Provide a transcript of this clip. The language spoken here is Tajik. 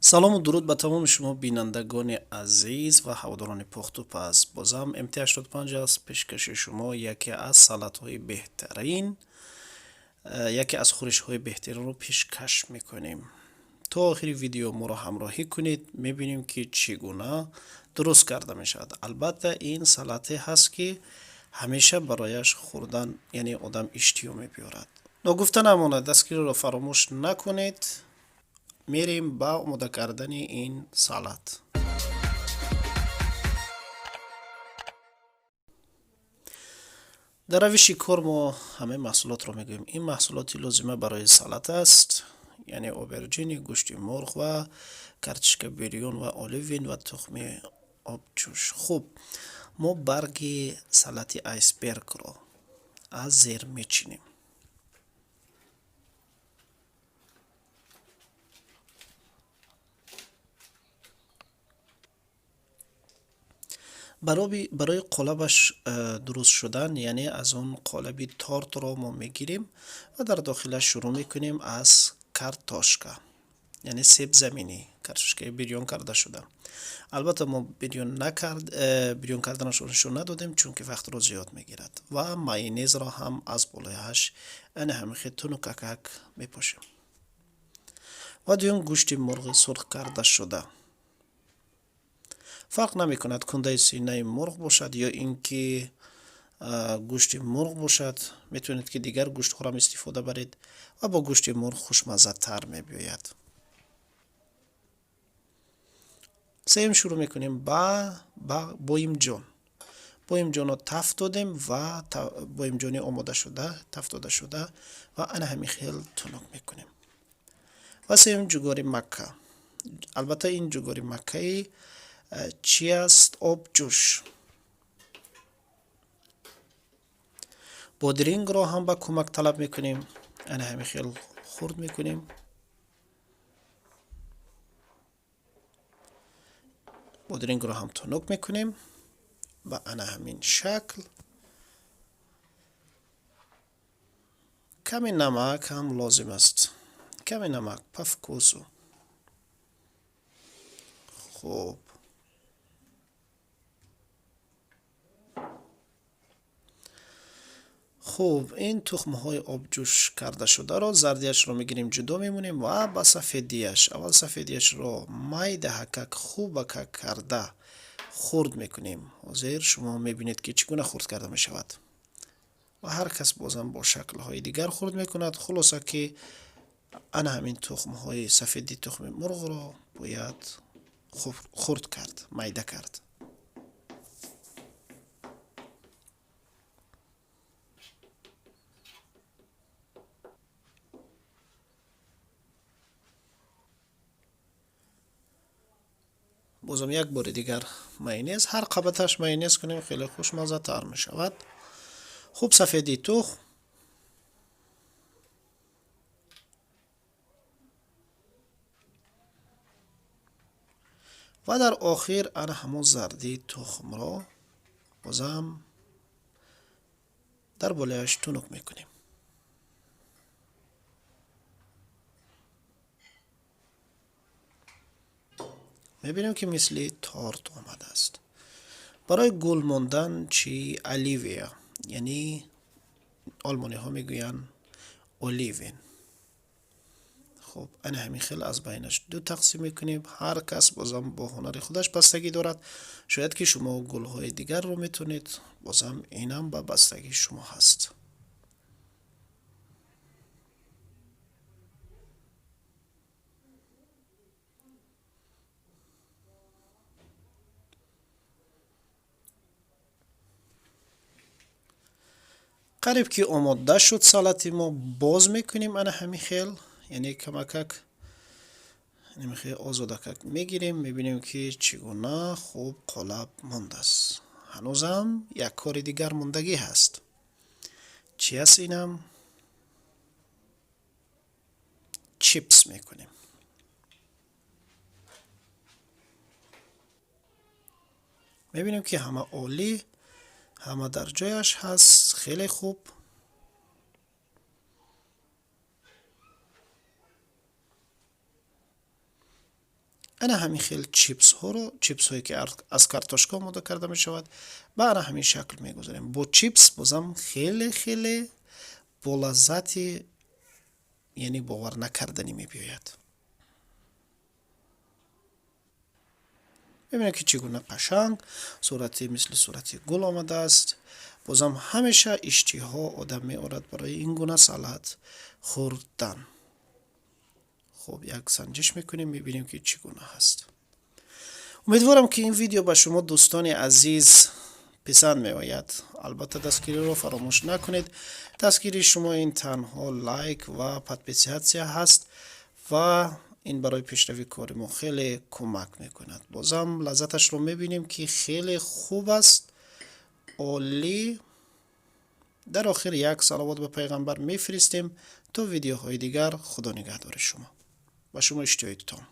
Салому дуруд ба тамоми шумо бинандагони азиз ва ҳаводорони пухтупаз. Бозам МТ85 аст пешкаши шумо яке аз салатҳои беҳтарин, яке аз хӯришҳои беҳтаринро пешкаш мекунем. То охири видео моро ҳамроҳӣ кунед, мебинем ки чӣ гуна дуруст карда мешавад. Албатта ин салате ҳаст ки ҳамеша барояш хӯрдан, яъне одам иштиҳо мебиёрад. Ногуфта намонад, дастгириро фаромӯш накунед. Мерем ба омода кардани ин салат. Дар равиши кор мо ҳамаи маҳсулотро мегӯем. Ин маҳсулоти лозима барои салат аст, яъне оберҷини, гӯшти мурғ ва картишка бирён ва оливин ва тухми обҷӯш. Хуб, мо барги салати айсбергро аз зер мечинем. Барои қолабаш дуруст шудан, яъне аз он қолаби тортро мо мегирем ва дар дохилаш шурӯъ мекунем аз картошка, яъне себзаминӣ, картошкаи бирён карда шуда. Албатта мо бирён карданашро нишон надодем, чунки вақтро зиёд мегирад. Ва майонезро ҳам аз болояш ана ҳамин хел тунукакак мепошем. Ва дуюм гӯшти мурғи сурх карда шуда. Фарқ намекунад кундаи синаи мурғ бошад ё ин ки гӯшти мурғ бошад, метавонед ки дигар гӯштҳоро ҳам истифода баред ва бо гӯшти мурғ хушмаззатар мебиёяд. Сеюм шурӯъ мекунем ба боимҷон. Боимҷонро тафт додем ва боимҷони омода шуда, тафт дода шуда ва ана ҳамин хел тунук мекунем. Ва сеюм ҷугори макка. Албатта ин ҷугори маккаи чӣ аст? Обҷӯш. Бодирингро ҳам ба кӯмак талаб мекунем. Ана ҳамин хел хурд мекунем. Бодирингро ҳам тунук мекунем ба ана ҳамин шакл. Каме намак ҳам лозим аст. Каме намак по вкусу. Хуб. Хуб, ин тухмҳои обҷӯш карда шударо зардиашро мегирем, ҷудо мемонем ва ба сафедиаш. Аввал сафедиашро майдаҳакак хубакак карда хурд мекунем. Ҳозир шумо мебинед ки чӣ гуна хурд карда мешавад. Ва ҳар кас бозам бо шаклҳои дигар хурд мекунад. Хулоса ки ана ҳамин тухмҳои сафеди тухми мурғро бояд хурд кард, майда кард. Бозам як бори дигар майонез, ҳар қабаташ майонез кунем, хеле хушмаззатар мешавад. Хуб, сафеди тухм. Ва дар охир ана ҳамон зарди тухмро бозам дар болояш тунук мекунем. Мебинем ки мисли торт омадааст. Барои гул мондан чӣ оливия, яъне олмониҳо мегӯянд оливен. Хуб, ана ҳамин хел аз байнаш ду тақсим мекунем. Ҳар кас бозам бо ҳунари худаш бастагӣ дорад. Шояд ки шумо гулҳои дигарро метавонед, бозам инам ба бастагии шумо ҳаст. Қариб ки омода шуд салати мо, боз мекунем ана ҳамин хел, яъне камакак хел озодакак мегирем, мебинем ки чӣ гуна хуб қолаб мондааст. Ҳанӯзам як кори дигар мондагӣ ҳаст. Чӣ аст инам? Чипс мекунем. Мебинем ки ҳама олӣ, ҳама дар ҷояш ҳаст, хеле хуб. Ана ҳамин хел чипсҳоро, чипсҳое ки аз картошка омода карда мешавад, ба ана ҳамин шакл мегузорем. Бо чипс бозам хеле хеле бо лаззати, яъне бовар накарданӣ мебиёяд. Мебинед, ки чӣ гуна қашанг сурати мисли сурати гул омадааст. Бозам ҳамеша иштиҳо одам меорад барои ин гуна салат хӯрдан. Хуб, як санҷиш мекунем, мебинем, ки чӣ гуна ҳаст. Умедворам, ки ин видео ба шумо, дӯстони азиз, писанд меояд. Албатта, дастгириро фаромӯш накунед. Дастгирии шумо ин танҳо лайк ва подписаться ҳаст ва ин барои пешравии кори мо хеле кӯмак мекунад. Бозам лаззаташро мебинем, ки хеле хуб аст, олӣ. Дар охир як салавот ба пайғамбар мефиристем. То видеоҳои дигар, Худо нигаҳдори шумо, ба шумо иштиҳои том.